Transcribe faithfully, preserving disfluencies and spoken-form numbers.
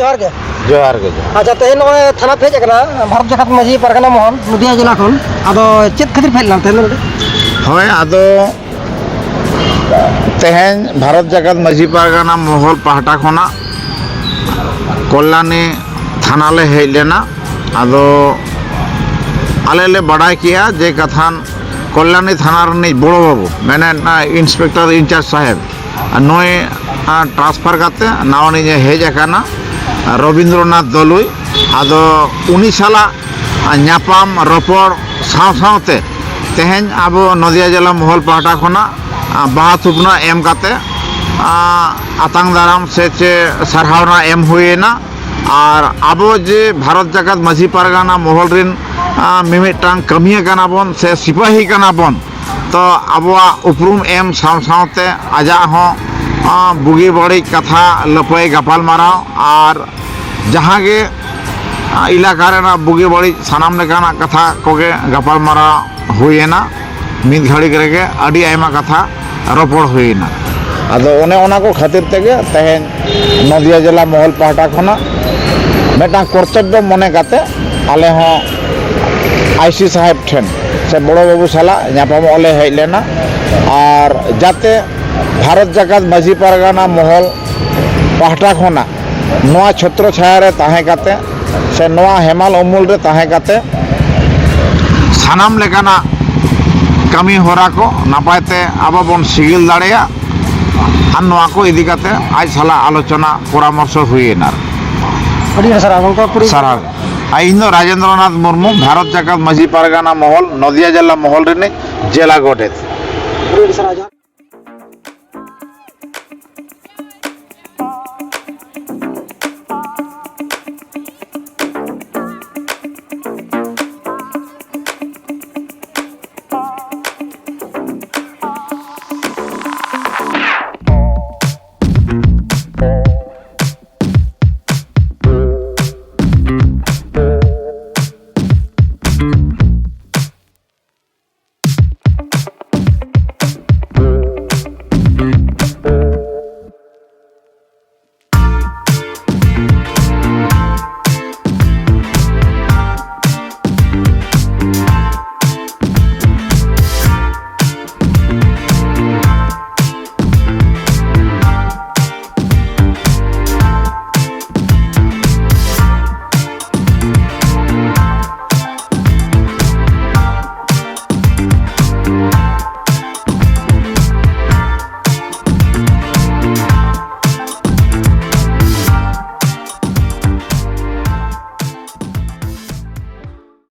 ᱡᱚᱦᱟᱨ ᱜᱮ᱾ ᱡᱚᱦᱟᱨ ᱜᱮ, ᱡᱚᱦᱟᱨ᱾ ᱟᱪᱪᱷᱟ, ᱛᱮᱦᱮᱧ ᱱᱚᱜᱼᱚᱭ ᱛᱷᱟᱱᱟ ᱯᱮ ᱦᱮᱡ ᱟᱠᱟᱱᱟ, ᱵᱷᱟᱨᱚᱛ ᱡᱟᱠᱟᱛ ᱢᱟᱹᱡᱷᱤ ᱯᱟᱨᱜᱟᱱᱟ ᱢᱚᱦᱚᱞ, ᱱᱚᱫᱤᱭᱟ ᱡᱮᱞᱟ ᱠᱷᱚᱱ᱾ ᱟᱫᱚ ᱪᱮᱫ ᱠᱷᱟᱹᱛᱤᱨ ᱯᱮ ᱦᱮᱡ ᱞᱮᱱᱟ ᱛᱮᱦᱮᱧ ᱫᱚ ᱱᱚᱰᱮ? ᱦᱳᱭ, ᱟᱫᱚ ᱛᱮᱦᱮᱧ ᱵᱷᱟᱨᱚᱛ ᱡᱟᱠᱟᱛ ᱢᱟᱹᱡᱷᱤ ᱯᱟᱨᱜᱟᱱᱟ ᱢᱚᱦᱚᱞ ᱯᱟᱦᱴᱟ ᱠᱷᱚᱱᱟᱜ ᱠᱚᱞᱞᱟᱱᱤ ᱛᱷᱟᱱᱟ ᱞᱮ ᱦᱮᱡ ᱞᱮᱱᱟ᱾ ᱟᱫᱚ ᱟᱞᱮ ᱞᱮ ᱵᱟᱰᱟᱭ ᱠᱮᱜᱼᱟ ᱡᱮ ᱠᱟᱛᱷᱟᱱ ᱠᱚᱞᱞᱟᱱᱤ ᱛᱷᱟᱱᱟ ᱨᱤᱱᱤᱡ ᱵᱚᱲᱚ ᱵᱟᱹᱵᱩ, ᱢᱮᱱᱮᱫ, ᱟ, ᱤᱱᱥᱯᱮᱠᱴᱚᱨ ᱤᱱᱪᱟᱨᱡᱽ ᱥᱟᱦᱮᱵᱽ, ᱱᱩᱭ, ᱟ, transfer ᱠᱟᱛᱮ ᱱᱟᱣᱟ ᱱᱤᱡᱮ ᱦᱮᱡ ᱟᱠᱟᱱᱟ᱾ ᱨᱚᱵᱤᱱᱫᱨᱚᱱᱟᱛᱷ ᱫᱚᱞᱩᱭ᱾ ᱟᱫᱚ ᱩᱱᱤ ᱥᱟᱞᱟᱜ ᱧᱟᱯᱟᱢ ᱨᱚᱯᱚᱲ ᱥᱟᱶ ᱥᱟᱶᱛᱮ ᱛᱮᱦᱮᱧ ᱟᱵᱚ ᱱᱚᱫᱤᱭᱟ ᱡᱮᱞᱟ ᱢᱚᱦᱚᱞ ᱯᱟᱦᱴᱟ ᱠᱷᱚᱱᱟᱜ ᱵᱟᱦᱟ ᱛᱷᱩᱯᱱᱟ ᱮᱢ ᱠᱟᱛᱮ ᱟᱛᱟᱝ ᱫᱟᱨᱟᱢ ᱥᱮ ᱪᱮ ᱥᱟᱨᱦᱟᱣᱱᱟ ᱮᱢ ᱦᱩᱭᱮᱱᱟ᱾ ᱟᱨ ᱟᱵᱚ ᱡᱮ ᱵᱷᱟᱨᱚᱛ ᱡᱟᱠᱟᱛ ᱢᱟᱹᱡᱷᱤ ᱯᱟᱨᱜᱟᱱᱟ ᱢᱚᱦᱚᱞ ᱨᱮᱱ ᱢᱤᱢᱤᱫᱴᱟᱝ ᱠᱟᱹᱢᱤᱭᱟᱹ ᱠᱟᱱᱟ ᱵᱚᱱ ᱥᱮ ᱥᱤᱯᱟᱹᱦᱤ ᱠᱟᱱᱟ ᱵᱚᱱ, ᱛᱚ ᱟᱵᱚᱣᱟᱜ ᱩᱯᱨᱩᱢ ᱮᱢ ᱥᱟᱶ ᱥᱟᱶᱛᱮ ᱟᱡᱟᱜ ᱦᱚᱸ ᱵᱩᱜᱤ ᱵᱟᱹᱲᱤᱡ ᱠᱟᱛᱷᱟ ᱞᱟᱹᱯᱟᱹᱭ ᱜᱟᱯᱟᱞᱢᱟᱨᱟᱣ ᱟᱨ ᱡᱟᱦᱟᱸ ᱜᱮ ᱮᱞᱟᱠᱟ ᱨᱮᱱᱟᱜ ᱵᱩᱜᱤ ᱵᱟᱹᱲᱤᱡ ᱥᱟᱱᱟᱢ ᱞᱮᱠᱟᱱᱟᱜ ᱠᱟᱛᱷᱟ ᱠᱚᱜᱮ ᱜᱟᱯᱟᱞᱢᱟᱨᱟᱣ ᱦᱩᱭᱮᱱᱟ᱾ ᱢᱤᱫ ᱜᱷᱟᱹᱲᱤᱠ ᱨᱮᱜᱮ ᱟᱹᱰᱤ ᱟᱭᱢᱟ ᱠᱟᱛᱷᱟ ᱨᱚᱯᱚᱲ ᱦᱩᱭᱮᱱᱟ᱾ ᱟᱫᱚ ᱚᱱᱮ ᱚᱱᱟ ᱠᱚ ᱠᱷᱟᱹᱛᱤᱨ ᱛᱮᱜᱮ ᱛᱮᱦᱮᱧ ᱱᱚᱫᱤᱭᱟ ᱡᱮᱞᱟ ᱢᱚᱦᱚᱞ ᱯᱟᱦᱴᱟ ᱠᱷᱚᱱᱟᱜ ᱢᱤᱫᱴᱟᱝ ᱠᱚᱨᱛᱚᱵᱵᱚ ᱢᱚᱱᱮ ᱠᱟᱛᱮ ᱟᱞᱮ ᱦᱚᱸ ᱟᱭ ᱥᱤ ᱥᱟᱦᱮᱵᱽ ᱴᱷᱮᱱ ᱥᱮ ᱵᱚᱲᱚ ᱵᱟᱹᱵᱩ ᱥᱟᱞᱟᱜ ᱧᱟᱯᱟᱢᱚᱜ ᱞᱮ ᱦᱮᱡ ᱞᱮᱱᱟ᱾ ᱟᱨ ᱡᱟᱛᱮ ᱵᱷᱟᱨᱚᱛ ᱡᱟᱠᱟᱛ ᱢᱟᱹᱡᱷᱤ ᱯᱟᱨᱜᱟᱱᱟ ᱢᱚᱦᱚᱞ ᱯᱟᱦᱴᱟ ᱠᱷᱚᱱᱟᱜ ᱱᱚᱣᱟ ᱪᱷᱚᱛᱨᱚ ᱪᱷᱟᱭᱟ ᱨᱮ ᱛᱟᱦᱮᱸ ᱠᱟᱛᱮ ᱥᱮ ᱱᱚᱣᱟ ᱦᱮᱢᱟᱞ ᱩᱢᱩᱞ ᱨᱮ ᱛᱟᱦᱮᱸ ᱠᱟᱛᱮ ᱥᱟᱱᱟᱢ ᱞᱮᱠᱟᱱᱟᱜ ᱠᱟᱹᱢᱤ ᱦᱚᱨᱟ ᱠᱚ ᱱᱟᱯᱟᱭ ᱛᱮ ᱟᱵᱚ ᱵᱚᱱ ᱥᱤᱜᱤᱞ ᱫᱟᱲᱮᱭᱟᱜ ᱟᱨ ᱱᱚᱣᱟ ᱠᱚ ᱤᱫᱤ ᱠᱟᱛᱮ ᱟᱡ ᱥᱟᱞᱟᱜ ᱟᱞᱳᱪᱚᱱᱟ ᱯᱚᱨᱟᱢᱚᱨᱥᱚ ᱦᱩᱭᱮᱱᱟ᱾ ᱟᱹᱰᱤ ᱟᱹᱰᱤ ᱥᱟᱨᱦᱟᱣ ᱜᱚᱢᱠᱮ, ᱯᱩᱨᱟᱹ ᱥᱟᱨᱦᱟᱣ᱾ ᱟᱨ ᱤᱧ ᱫᱚ ᱨᱟᱡᱮᱱᱫᱨᱚᱱᱟᱛᱷ ᱢᱩᱨᱢᱩ, ᱵᱷᱟᱨᱚᱛ ᱡᱟᱠᱟᱛ ᱢᱟᱹᱡᱷᱤ ᱯᱟᱨᱜᱟᱱᱟ ᱢᱚᱦᱚᱞ, ᱱᱚᱫᱤᱭᱟ ᱡᱮᱞᱟ ᱢᱚᱦᱚᱞ ᱨᱤᱱᱤᱡ ᱡᱮᱞᱟ ᱜᱚᱰᱮᱛ᱾ ᱟᱹᱰᱤ ᱟᱹᱰᱤ ᱥᱟᱨᱦᱟᱣ᱾